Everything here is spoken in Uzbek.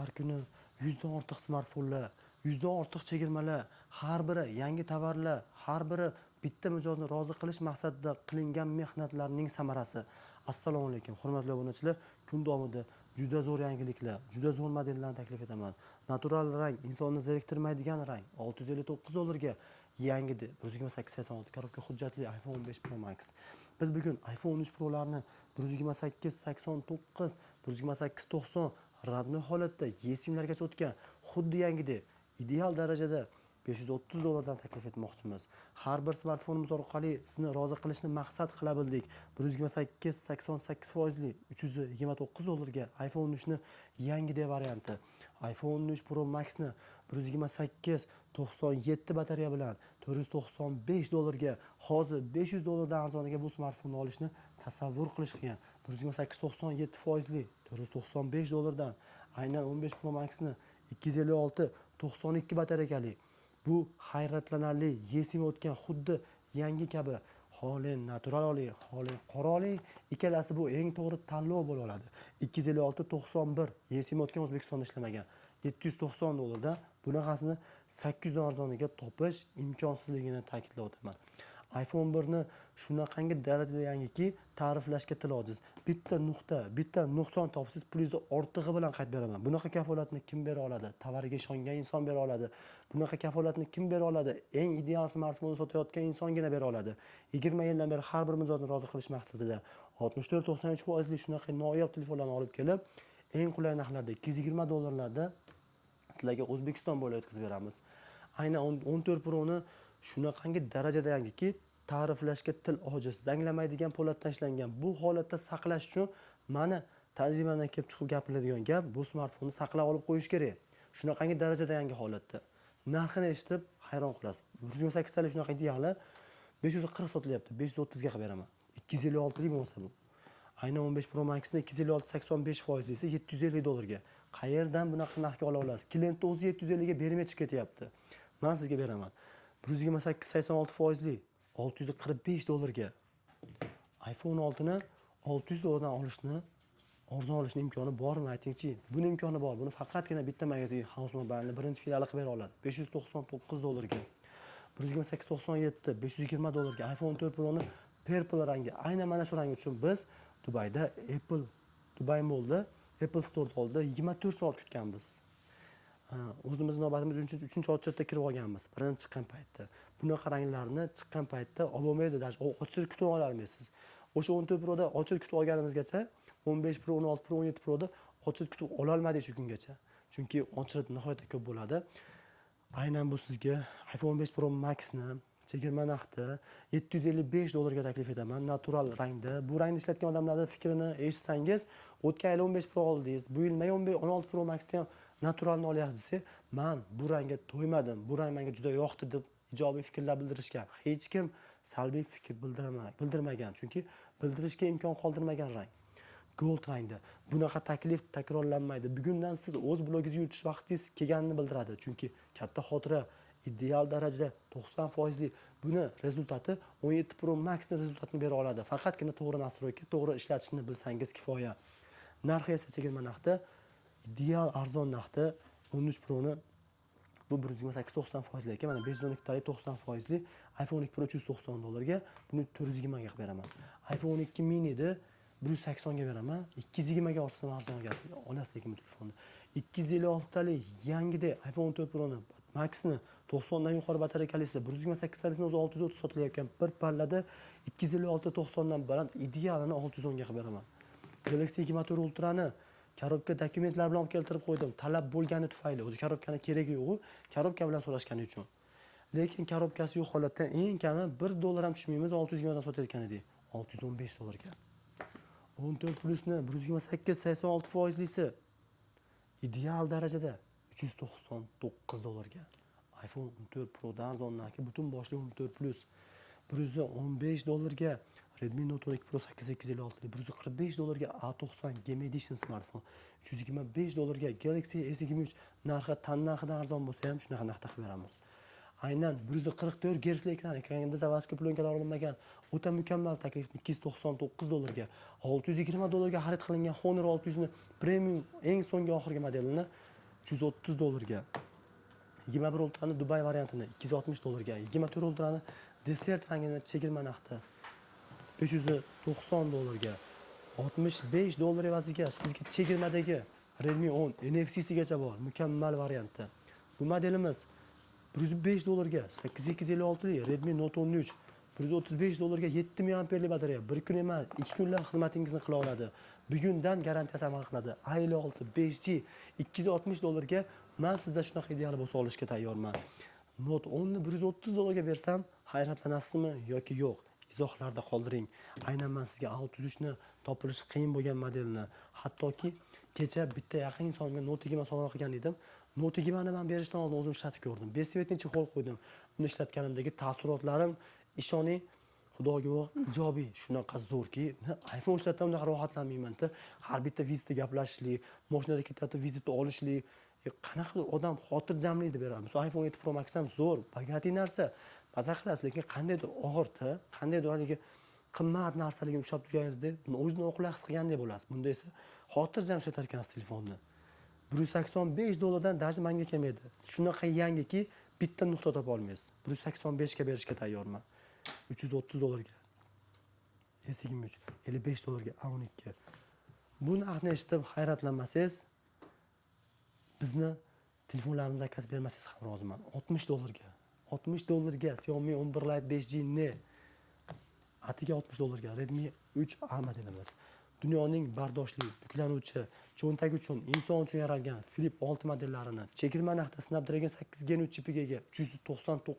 Har kuni 100 dan ortiq smartfonlar, 100 dan ortiq chegirmalar, har biri yangi tovarlar, har biri bitta mijozni rozi qilish maqsadida qilingan mehnatlarning samarasi. Assalomu alaykum, hurmatli obunachilar. Kun davomida juda zo'r yangiliklar, juda zo'r modellarni taklif etaman. Natural rang, insonni zeriktirmaydigan rang, 659 dollarga yangi 128 86 korobka hujjatli iPhone 15 Pro Max. Biz bugun iPhone 13 Pro'larni 128 89, 128 90 родной holatda eSIMlargacha o'tgan, xuddi yangidek ideal darajada 530 dollardan taklif etmoqchimiz. Har bir smartfonimiz orqali sizni rozi qilishni maqsad qila bildik. 128 88 foizli 329 dollarga iPhone 13 ni yangidek varianti. iPhone 13 Pro Maxni 128 97 batareya bilan 495 dollarga, hozir 500 dollardan arzoniga bu smartfonni olishni tasavvur qilish qiyin. 128 97 foizli 495 dollardan aynan 15 Pro Maxni 256 92 batareykali, bu hayratlanarli eSIM o'tgan, xuddi yangi kabi. Xohlang natural oling, xohlang qora oling, ikkalasi bu eng to'g'ri tanlov bo'la oladi. 256 91 eSIM o'tgan, O'zbekistonda ishlamagan, 790 dollardan. Bunaqasini 800 dan arzoniga topish imkonsizligini ta'kidlab o'taman. iPhone 1 ni shunaqangi darajada yangiki, ta'riflashga til ojiz. Bitta nuqta, bitta nuqson topsangiz, pulingizni ortig'i bilan qaytib beraman. Bunaqa kafolatni kim bera oladi? Tovarga ishongan inson bera oladi. Bunaqa kafolatni kim bera oladi? Eng ideal smartfonni sotayotgan insongina bera oladi. 20 yildan beri har bir mijozni rozi qilish maqsadida 64 93 foizli shunaqa noyob telefonlarni olib kelib, eng qulay narxlarda, 220 dollarlarda sizlarga O'zbekiston bo'ylab yetkazib beramiz. Aynan 14 Pro'ni shunaqangi darajada yangiki, ta'riflashga til ojiz. Zanglamaydigan po'latdan ishlangan. Bu holatda saqlash uchun, mani tajribamdan kelib chiqib gapiriladigan gap, bu smartfonni saqlab olib qo'yish kerak. Shunaqangi darajada yangi holatda. Narxini eshitib hayron qolasiz. 128 talik shunaqa ideali 540 sotilyapti, 530 ga qilib beraman. 256 lik bo'lmasa bu. Aynan 15 Pro Maxni 256 85 foizlisi 750 dollarga. Qayerdan bunaqa narxga ola olasiz? Klientni o'zi 750 ga bermay chiqib ketyapti. Men sizga beraman. 128 86 foizli 645 dollarga. iPhone 6 ni 600 dollardan olishni, arzon olishni imkoni bormi, aytingchi? Buni imkoni bor. Buni faqatgina bitta magazin, House Mobile'ni birinchi filiali qilib bera oladi. 599 dollarga. 128 97 520 dollarga iPhone 4 Pro'ni purple rangi. Aynan mana shu rang uchun biz Dubayda Apple Dubai Mall'da Apple Store oldida 24 soat kutganmiz. O'zimiz navbatimiz uchinchi очередь da kirib olganmiz birinchi chiqqan paytda. Bunaqa ranglarni chiqqan paytda olib bo'lmaydi, даже очередь kutib ololmaysiz. O'sha 14 Pro'da очередь kutib olganimizgacha 15 Pro, 16 Pro, 17 Pro'da очередь kutib ololmadik shu kungacha. Chunki очередь nihoyatda ko'p bo'ladi. Aynan bu sizga iPhone 15 Pro Maxni chegirma narxda 755 dollarga taklif etaman, natural rangda. Bu rangni ishlatgan odamlarning fikrini eshitsangiz, o'tgan yil 15 Pro oldingiz, bu yil nimaga 15, 16 Pro Maxni ham naturalni olyapsiz desa, man bu rangga to'ymadim, bu rang menga juda yoqdi deb ijobiy fikrlar bildirishgan. Hech kim salbiy fikr bildirmagan, chunki bildirishga imkon qoldirmagan rang. Gold rangda. Bunaqa taklif takrorlanmaydi. Bugundan siz o'z blogingizni yuritish vaqtingiz kelganini bildiradi. Chunki katta xotira, ideal darajada 90 foizli, buni результат i 17 Pro Maxni результат ini bera oladi. Faqatgina to'g'ri настройка, to'g'ri ishlatishni bilsangiz kifoya. Narxi esa chegirma narxda, ideal arzon narxda 13 Pro'ni, bu 128 90 foizli ekan. Mana 512 talik 90 foizli iPhone 2 Pro 390 dollarga, buni 420 ga qilib beraman. iPhone 2 mini'ni 180 ga beraman. 220 ga olsam arzon olasiz lekin bu telefonni. 256 talik yangida iPhone 4 Pro'ni Maxni 90 dan yuqori batarekalisi, 128 talisini o'zi 630 sotilayotgan bir pallada 256 90 dan baland idealini 610 ga qilib beraman. Galaxy 24 Ultrani korobka dokumentlar bilan olib keltirib qo'ydim. Talab bo'lgani tufayli, o'zi korobkani keragi yo'q, korobka bilan so'rashgani uchun. Lekin korobkasi yo'q holatda eng kami 1 dollar ham tushmaymiz, 620 dan sotayotgan edik. 615 dollarga. 14 plusni 128 86 foizlisi ideal darajada 399 dollarga. iPhone 14 Pro'dan arzon narxga butun boshli 14 plus 115 dollarga Redmi Note 12 Pro 8256, 145 dollarga A90 Game Edition smartfon, 325 dollarga Galaxy S23, narxi tan narxidan arzon bo'lsa ham shunaqa narxda qilib beramiz. Aynan 144 gersli ekran, ekranda заводской пленка lar olinmagan. O'ta mukammal taklifni 299 dollarga, 620 dollarga xarid qilingan Honor 600 ni premium eng so'nggi oxirgi modelini 330 dollarga. 21 Ultrani Dubay variantini 260 dollarga, 24 Ultrani desert rangini chegirma narxda 590 dollarga. 65 dollar evaziga sizga chegirmadagi Redmi 10 NFC-sigacha bor, mukammal variantda. Bu modelimiz 105 dollarga 8256 li Redmi Note 13, 135 dollarga 7 mAhli batareya, bir kun emas, 2 kunlab xizmatingizni qila oladi. Bugundan garantiyasi amal qiladi. A56 5G 260 dollarga man sizda shunaqa ideal bo'lsa olishga tayyorman. Note 10 ni 130 dollarga bersam hayratlanasizmi yoki yo'q? Izohlarda qoldiring. Aynan man sizga A33 ni topilishi qiyin bo'lgan modelni, hattoki kecha bitta yaqin insonga Note 20 sovg'a qilgan edim. Note 20 ni man berishdan oldin o'zim ishlatib ko'rdim. Бесцветный чехол qo'ydim. Uni ishlatganimdagi taassurotlarim, ishoning, Xudoga guvoh, ijobiy, shunaqa zo'rki, iPhone ishlatsam unaqa rohatlanmayman-da. Har bitta vizitda gaplashishlik, mashinada ketayotib vizitni olishlik, qanaqadir odam xotirjamlikni beradi. Misol, iPhone 7 Pro Max ham zo'r, богатый narsa. Maza qilasiz, lekin qandaydir og'ir-da, qandaydir haligi qimmat narsalarga ushlab turganingizda o'zingizni noqulay his qilgandek bo'lasiz. Bunda esa xotirjam ishlatar ekansiz telefonni. 185 dollardan даже manga kelmaydi. Shunaqa yangiki, bitta nuqta topa olmaysiz. 185 ga berishga tayyorman. 330 dollarga. S23 55 dollarga A12. Bu narxni eshitib hayratlanmasangiz, bizni telefonlarimizni zakaz bermasangiz ham roziman. 60 dollarga. 60 dollarga Xiaomi 11 Lite 5G ne? Atigi 60 dollarga Redmi 3A modelimiz. Dunyoning bardoshli, buklanuvchi, cho'ntak uchun, inson uchun yaralgan Flip 6 modellarini chegirma narxda Snapdragon 8 Gen 3 chipiga ega 399.